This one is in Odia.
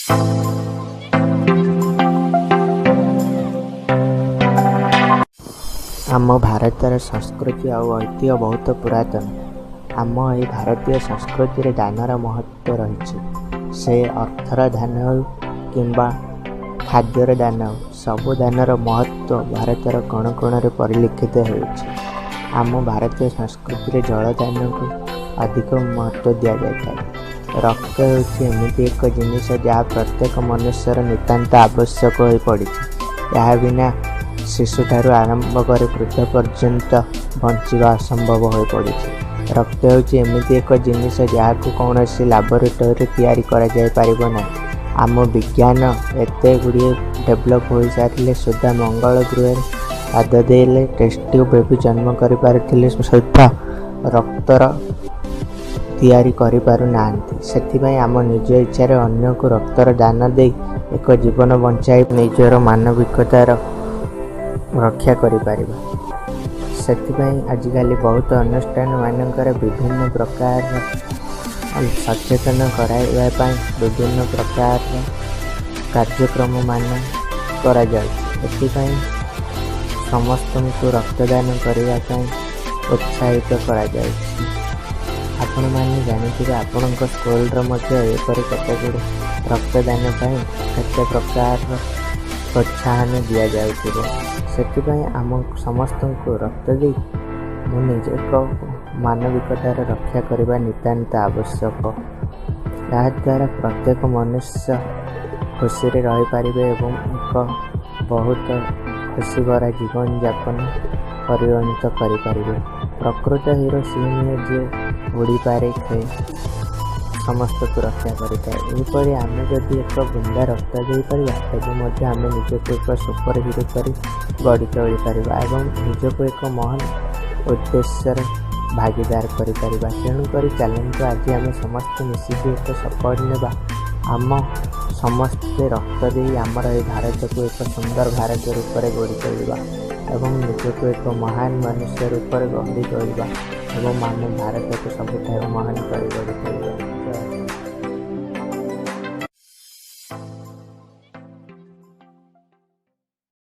ଆମ ଭାରତର ସଂସ୍କୃତି ଆଉ ଐତିହ୍ୟ ବହୁତ ପୁରାତନ। ଆମ ଏହି ଭାରତୀୟ ସଂସ୍କୃତିରେ ଦାନର ମହତ୍ତ୍ୱ ରହିଛି। ସେ ଅର୍ଥର ଦାନ ହେଉ କିମ୍ବା ଖାଦ୍ୟର ଦାନ ହେଉ, ସବୁ ଦାନର ମହତ୍ତ୍ୱ ଭାରତର କୋଣ କୋଣରେ ପରିଲକ୍ଷିତ ହେଉଛି। ଆମ ଭାରତୀୟ ସଂସ୍କୃତିରେ ଜଳଦାନକୁ ଅଧିକ ମହତ୍ତ୍ୱ ଦିଆଯାଇଥାଏ। ରକ୍ତ ହେଉଛି ଏମିତି ଏକ ଜିନିଷ ଯାହା ପ୍ରତ୍ୟେକ ମନୁଷ୍ୟର ନିତାନ୍ତ ଆବଶ୍ୟକ ହୋଇପଡ଼ିଛି। ଏହା ବିନା ଶିଶୁଠାରୁ ଆରମ୍ଭ କରି ବୃଦ୍ଧ ପର୍ଯ୍ୟନ୍ତ ବଞ୍ଚିବା ଅସମ୍ଭବ ହୋଇପଡ଼ିଛି। ରକ୍ତ ହେଉଛି ଏମିତି ଏକ ଜିନିଷ ଯାହାକୁ କୌଣସି ଲାବୋରେଟୋରୀରେ ତିଆରି କରାଯାଇପାରିବ ନାହିଁ। ଆମ ବିଜ୍ଞାନ ଏତେ ଗୁଡ଼ିଏ ଡେଭଲପ୍ ହୋଇସାରିଲେ ସୁଦ୍ଧା, ମଙ୍ଗଳ ଗ୍ରହରେ ପାଦ ଦେଲେ, ଟେଷ୍ଟ ଟ୍ୟୁବ୍ ବେବି ଜନ୍ମ କରିପାରୁଥିଲେ ସୁଦ୍ଧା ରକ୍ତର ତିଆରି କରିପାରୁନାହାନ୍ତି। ସେଥିପାଇଁ ଆମ ନିଜ ଇଚ୍ଛାରେ ଅନ୍ୟକୁ ରକ୍ତର ଦାନ ଦେଇ ଏକ ଜୀବନ ବଞ୍ଚାଇ ନିଜର ମାନବିକତାର ରକ୍ଷା କରିପାରିବା। ସେଥିପାଇଁ ଆଜିକାଲି ବହୁତ ଅନୁଷ୍ଠାନ ମାନଙ୍କରେ ବିଭିନ୍ନ ପ୍ରକାରର ସଚେତନ କରାଇବା ପାଇଁ ବିଭିନ୍ନ ପ୍ରକାରର କାର୍ଯ୍ୟକ୍ରମ ମାନ କରାଯାଉଛି। ଏଥିପାଇଁ ସମସ୍ତଙ୍କୁ ରକ୍ତଦାନ କରିବା ପାଇଁ ଉତ୍ସାହିତ କରାଯାଉଛି। ଆପଣମାନେ ଜାଣିଥିବେ, ଆପଣଙ୍କ ସ୍କୁଲର ମଧ୍ୟ ଏପରି କେତେ ଗୁଡ଼ିଏ ରକ୍ତଦାନ ପାଇଁ କେତେ ପ୍ରକାରର ପ୍ରୋତ୍ସାହନ ଦିଆଯାଉଥିବ। ସେଥିପାଇଁ ଆମ ସମସ୍ତଙ୍କୁ ରକ୍ତ ଦେଇ ମୁଁ ନିଜେ ଏକ ମାନବିକତାର ରକ୍ଷା କରିବା ନିତାନ୍ତ ଆବଶ୍ୟକ। ଏହାଦ୍ୱାରା ପ୍ରତ୍ୟେକ ମନୁଷ୍ୟ ଖୁସିରେ ରହିପାରିବେ ଏବଂ ଏକ ବହୁତ ଖୁସିଭରା ଜୀବନଯାପନ ପରିଗଣିତ କରିପାରିବେ। ପ୍ରକୃତ ହିରୋ ସିଏ ନୁହେଁ ଯିଏ ଉଡ଼ିପାରେ, ସେ ସମସ୍ତଙ୍କୁ ରକ୍ଷା କରିଥାଏ। ଏହିପରି ଆମେ ଯଦି ଏକ ବୁନ୍ଦା ରକ୍ତ ଦେଇପାରିବା, ତେବେ ମଧ୍ୟ ଆମେ ନିଜକୁ ଏକ ସୁପର ହିରୋ କରି ଗଢ଼ି ତୋଳିପାରିବା ଏବଂ ନିଜକୁ ଏକ ମହାନ ଉଦ୍ଦେଶ୍ୟରେ ଭାଗିଦାର କରିପାରିବା। ତେଣୁକରି ଚାଲନ୍ତୁ, ଆଜି ଆମେ ସମସ୍ତେ ମିଶିକି ଏକ ଶପଥ ନେବା, ଆମ ସମସ୍ତେ ରକ୍ତ ଦେଇ ଆମର ଏହି ଭାରତକୁ ଏକ ସୁନ୍ଦର ଭାରତ ରୂପରେ ଗଢ଼ି ତୋଳିବା ଏବଂ ନିଜକୁ ଏକ ମହାନ ମନୁଷ୍ୟ ରୂପରେ ଗଢ଼ି ତୋଳିବା ଏବଂ ଆମ ଭାରତକୁ ସବୁଠାରୁ ମହାନ କରି ଗଢ଼ି ତୋଳିବା।